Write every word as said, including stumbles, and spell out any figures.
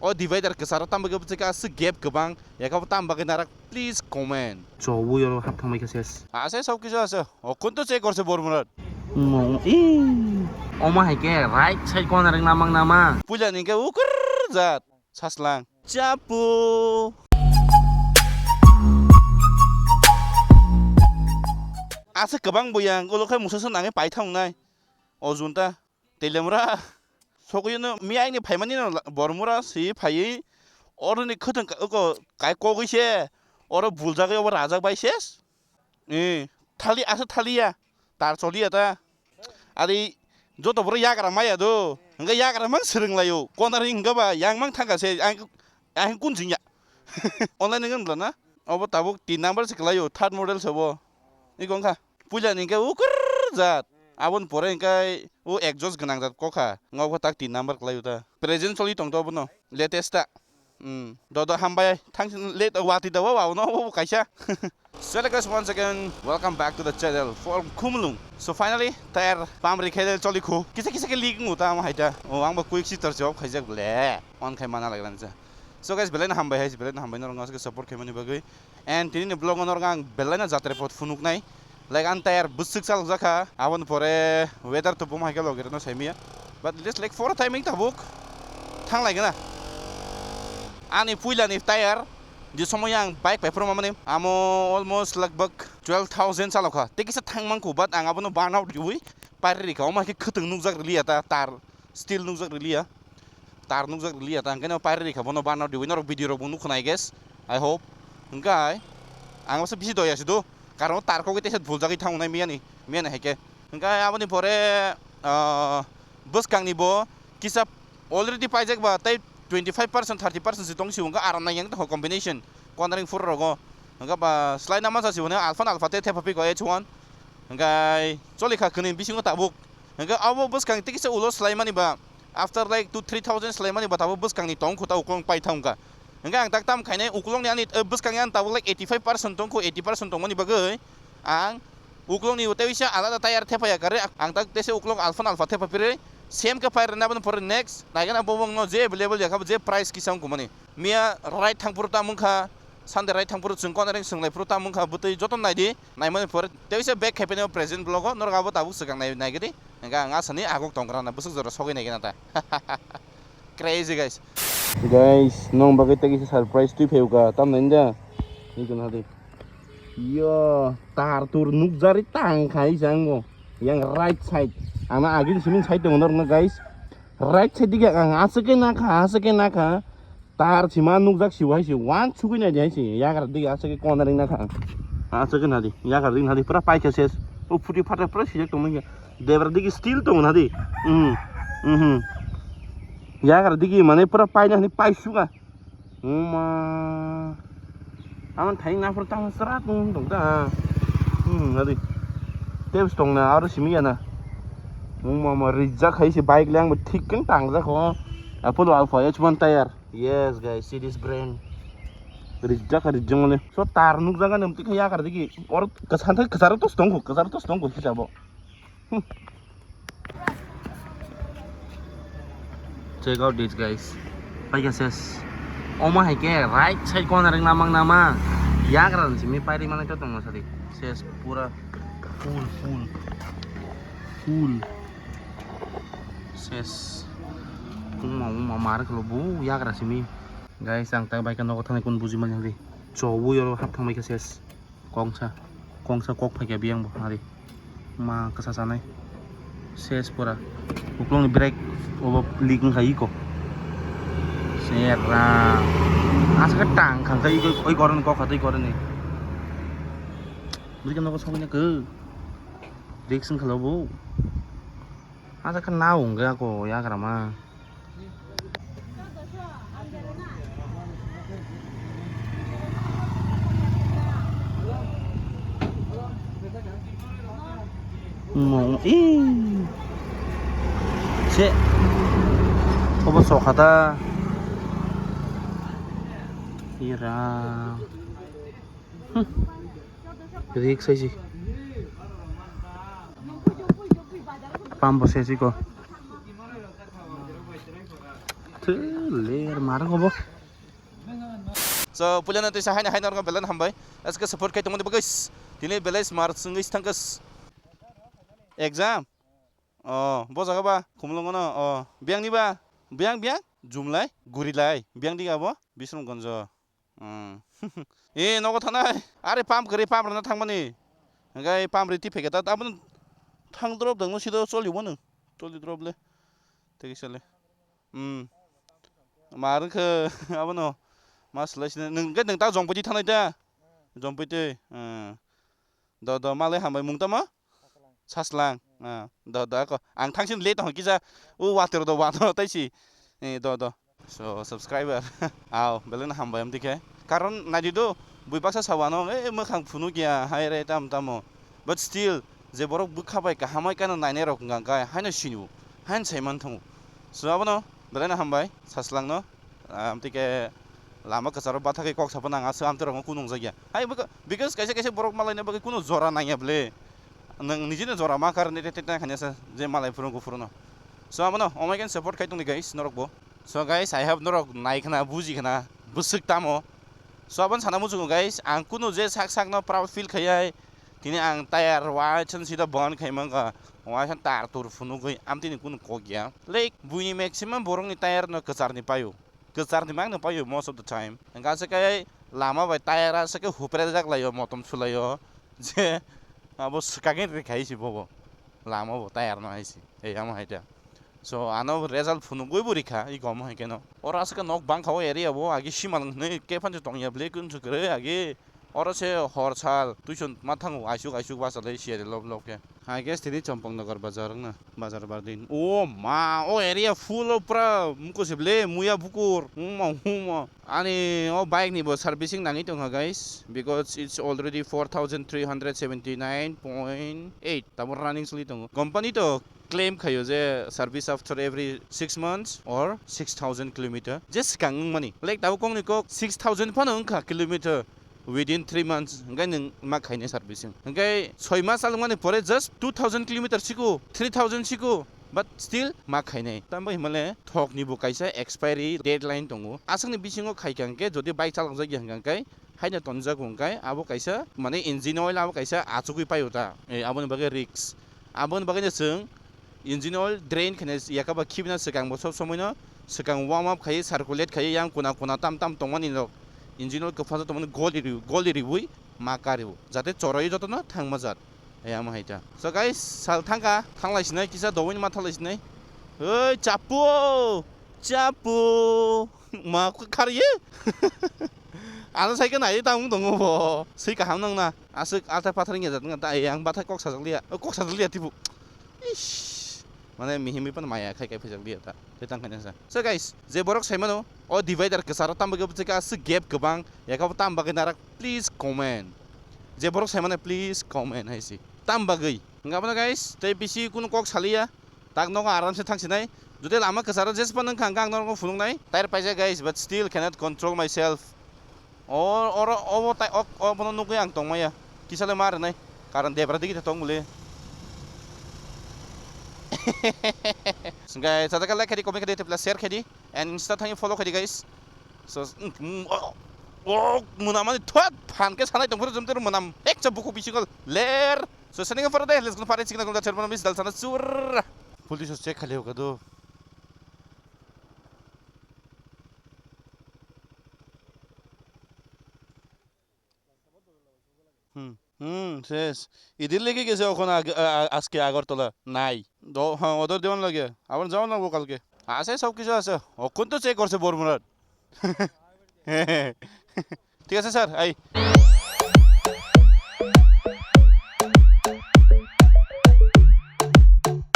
O divider kwcharo tamo bagwi bwchwkha aswk gap kwbang, yakabo tamo bagwi narak, please comment. Chobwi oro hap thangbai kha ses. Ase sob kisu ase. O kun to check korse Bormurad. Mo, ee. Omo hai khe right side corner wng namang nama. Puila ni khe ukur jat. Saslang. Chapu. Ase kwbang buyang ulo khai musa sun angwi pai thang nai. O junta. Telemura. Sokuyuno miyai ni phaimani no la-, Bormura si phaiwi. Oro ni khwtwng ka-, uko kai kogwi se. Oro buljagwi obo rajak bai ses. Eh, thali asa thaliya. Tar choliya ta. Ari joto boro yagra maya do. Hingke yagra mang swrwng layo. Konari hingke ba yang mang thangka se. Ang, ang kun jingya. Online ngan bla na. Obo tabuk tin number se kalayo. Third model se bo. Iko wngkha. Puila ni hingke ukur jat. Aboni pore hingke u exhaust gwnang jat kokha. Ngo bo tak tin number kalayo ta. Present choli tong to abono. Latest ta. Hmm. Dodo hambai. Thanks late wati da wa wa no kaisa. So hello guys, once again welcome back to the channel from Khumulwng. So finally tire pump ri khaile choli khu. Kisa kisa ke leak ngu ta mo haita. O ang bo quick sister job khaijak ble. On khai mana lagran cha. So guys, belai na hambai hai, belai na hambai norok aswk support khaimani bagwi. And tini ni vlog norok ang belai na jatra pot phunuk nai. Like, ang tire bwswk chalok jakha, aboni pore weather to buma hai khe logi rwno saimiya. But just like for timing tabuk thang lai gana. Ani puila ni tire, je somoy ang bike pai phuru mamani, amo almost lagbak twelve thousand chalokha. Tei kisa thang mangkhu, but ang abono burn out riwi pairi rikha. Omo hai khe khwtwng nukjak riliya ta, tar steel nukjak riliya. Tar nukjak riliya ta, hingke no pairi rikha bono burn out riwi norok video rok bo nukha na, I guess, I hope. Hingke ang bwsa bisi doya sido. Karon tar kok teisa bhul jagwi thango nai miyani, miyani hai khe. Hingke aboni pore, ah, bwskang ni bo kisa already paijak ba tei twenty five percent, thirty percent si tong si hingke aram nai yang tong combination. Kondaring phur rogo. Hingke ba slai nama sa si hone alpha alpha te thepa piko H one. Hingke choli kha kwnwi bisingo tabuk. Hingke abo bwskang tei kisa ulo slai mani ba after like two three thousand slai mani ba tabuk bwskang ni tong kho ta uklong pai thang kha. Hingke ang tak tam khainai uklong ni ani, eh, bwskang ni ani tabuk like eighty five percent tong kho, eighty percent tong mani bagwi ang uklong ni tei bisa alada tire thepa ya kare ang tak tese uklong alpha alpha thepa pire same khe pai rwna boni pore next naigana bo bong no je available ya kha je price kisa wng kho mani miya ride thang phuru ta mung kha Sunday ride thang phuru chwng konareng swng lai phuru ta mung kha bwtwi joto nai di. Naimani pore tei se back khaiphaini present vlog o norok abo tabuk swkang nai nai gidi. Hingke ang asani aguk tong gra na bwswk jora sogwi nai gana ta. Crazy guys. Guys, nong bagwi tei kisa surprise twi phaiuka tam nai da. Ni gana di. Yo, tar tur nukjari tang khai jango. Yang right side. Ama agin simin side tong norok guys. Right side dige ang aswk khe nakha, aswk khe nakha. Tar sima nukjak si hai si wan sugui nai di hai si yagra dige aswk khe kona ring nakha. Aswk khe nadi yagra ring nadi pura paikha ses. O phuti phatra pura sijak tongmani. Debra dige steel tong nadi. Mhm. Mhm. Yagra dige mane pura paina hani paisuga. Uma. Aman thai na pura tang sra tong tong ta. Hmm, nadi. Tebs tong na aro simi ya na. Uma ma rijak hai si bike lang thik keng tang jak ho. Apollo Alpha H one tire. Yes guys, see this brand. Rijak ha rijak mane. So tar nuk jaga nem tik ya kar digi. Or kasan thai kasar to stong ko, kasar to stong ko hisabo. Hmm. Check out this guys. Paikha ses. Omo hai ke right side corner ring namang nama. Yagra simi pairi mana to tong sari. Ses pura full full. Full. Ses. Uma uma mar kalo bu yagra simi. Guys, ang tak bai ka nogo thani kun buji mani hadi. Chobu yoro hap thang bai ka ses. Kongsa, kongsa kok phaikha biyang bo hari. Ma kasa sanai. Ses pura. Uklong ni brake obo leak wngkha iko. Sera. Asa khe tang khangkha iko, oi koroni kok kha tei koroni. Bwrwi khe nogo songwi na khe. Risk wngkha lo bo. Asa khe nao wngkha ko yagra ma. Mung ih. Se. Obo sokha ta. Ira. Hmm. Risk hai si. Pump bo se si ko. Thwi, Ler marang obo. So, puilano tisa haina haina orgo belai hambai. Aske support khai tongmani bagwi s-, tini belai smart sungwi thangkas. Exam? Oh, bo jaga ba, Khumulwngo no. Oh, biyang ni ba? Biyang, biyang? Jumlai, Gurilai. Biyang diga bo? Bisramganjo. Hmm. Eh, nogo thanai. Are pump kwrwi, pump rwna thangmani. Hingke pump riti pheke ta, aboni thang drop dangno sido choli bono. Choli drop le. Tei kisa le. Hmm. Ma rwkhe abono. Ma swlai sini. Nwng hingke nwng ta Jompuiti thanai ta? Jompuiti. Hmm. Do, do, malai hambai mung tamo? Saslang. Ah, do, do, ako. Ang thangsin late hong kisa. U water do, water tai si. Eh, do, do. So, subscriber. Aw, belai no hambai amtwi khe. Karon naidi do, bui baksa sawano, eh, mwkhang phunuk ya, hai re tam tamo. But still, je borok bwkha bai kaham bai kano nainai rok wngkha khe, haino sinio, haino sai man thango. So, abono belai no hambai, Saslang no. Amtwi khe lama kwcharo bathagwi kok saphano ang aswk amtwi rokno kunung jakya. Hai bwkha, because kaisa kaisa borok malaina bagwi kuno jora nangya ble. Nwng nijini jora ma karne te te te khanya sa je malai phuru go phuru no. So abono omai khe support khai tongdi guys norok bo. So guys, I hope norok nai khna buji khna bwswk tamo. So aboni sana muchungo guys, ang kuno je sak sak no proud feel khai ai. Tini ang tire waisa sida bon khai mangkha. Waisa tar tur phunugwi amtini kuno kok ya. Like buini maximum borokni tire no kwcharni paio. Kwcharni mangno paio most of the time. Hingke aswk khe lama bai tire aswk khe huprejak laio, motom sulaio. Je abo swkangni rikha si bobo. Lama bo tire no hai si. Ei amo hai ta. So ano result phunugwi bo rikha, iko amo hai keno. Oro aswk khe nok bangkha o area bo, agi simal hwnwi khe phansi tongya ble kun swkre agi. Oro se hor sal tuition ma thango, aisuk aisuk basa le siyari lok lok khe. Hai khe tini Champaknagar bazar wngna, bazar bar din. O ma, o area full of pura muko se ble, muya bukur. Huma, huma. Ani o bike ni bo servicing nangwi tongkha, guys, because it's already four thousand three hundred seventy nine point eight. Tamo running soli tongo. Company to claim khayo je service after every six months or six thousand kilometer. Je swkang wngmani. Like tabo kongni kok six thousand phano wngkha kilometer. Within three months hingke nwng ma khainai servicing. Hingke soi mas chalokmani pore just two thousand kilometer siko, three thousand siko, but still ma khainai. Tambo himale thokni bo kaisa expiry deadline tongo. Aswkni bisingo khaikha hingke jodi bike chalokjakya hingkha hingke haino tonjago hingke abo kaisa mane engine oil abo kaisa achugwi paio ta. Eh, aboni bagwi risk. Aboni bagwino chwng engine oil drain khaina yakaba khibina swkang bo sob somoino swkang warm up khai circulate khai yang kuna kuna tam tam tongmani rok engine oil kwphaso tongmani goli ri-, goli riwi ma kariwo jate choroi jotono thangma jat. Ayang hai ta. So guys, sal thangka thanglai sinai kisa doboini ma thanglai sinai. Oi chapu! Chapu! Ma khariye? Ano sai khe nai tang tongo bo. Swi kaham nang na. Aswk athai pathar wngya jat wngya ta, ai ang bathai kok sajak liya. O, kok sajak liya tibu. Ish. Mane mihim bai phano maya khai khai phaijak liya ta. Tei tang khaina sa. So guys, je borok sai mano, o divider kwcharo tam bagwi bwswk aswk gap kwbang, yakabo tam bagwi narak, please comment. Je borok sai mano, please comment hai si. Tam bagwi. Hingke abono guys, tei bisi kunu kok saliya. Tak nogo aram se thang sinai. Jodi lama kwcharo jespa nang kha, hingke ang norokno phunuknai. Tire paijak guys, but still cannot control myself. O, oro, obo tai, ok, obono nugui ang tongmaya. Kisale ma rwnai. Karon debra digi tong bole. Hingke sajak like khaidi, comment khaidi, tei plus share khaidi. And Insta thangwi follow khaidi guys. So, mm, mm, oh, oh, muna mani thot, phan ke sanai tong phuru jom teru munam. Ek cha buku bisingo ler. So, sending for the, let's go, pare chikna gunda chairman miss dal sana sur. Police check khali hoga do. Hmm. Hmm, শেষ. ইদির লেগে গেছে ওখানে আগে, আ-, আ-, আজকে আগরতলা। নাই। দ-, হ্যাঁ, ওদের দেওয়ান লাগে। আবার যাওয়া লাগবো কালকে। আছে, সব কিছু আছে। অখন তো চেক করছে বরমুরার। ঠিক আছে স্যার, আই।